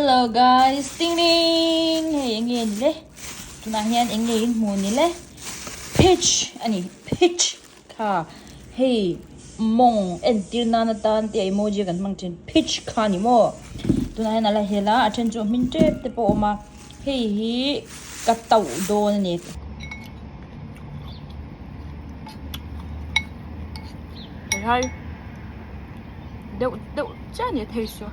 Hello guys, ding ding! Hei eng nge ni le? Tunah hian eng nge in hmu ni le? Peach a ni, peach kha hei mawng entir nan atan te emoji a kan hmang thin peach kha a ni maw? Tunah hian a la hel a, a then chu a hmin tep te pawh a awm a, hei hi ka tauh dawn a ni. Hei deuh deuh chiah a ni a thei chu.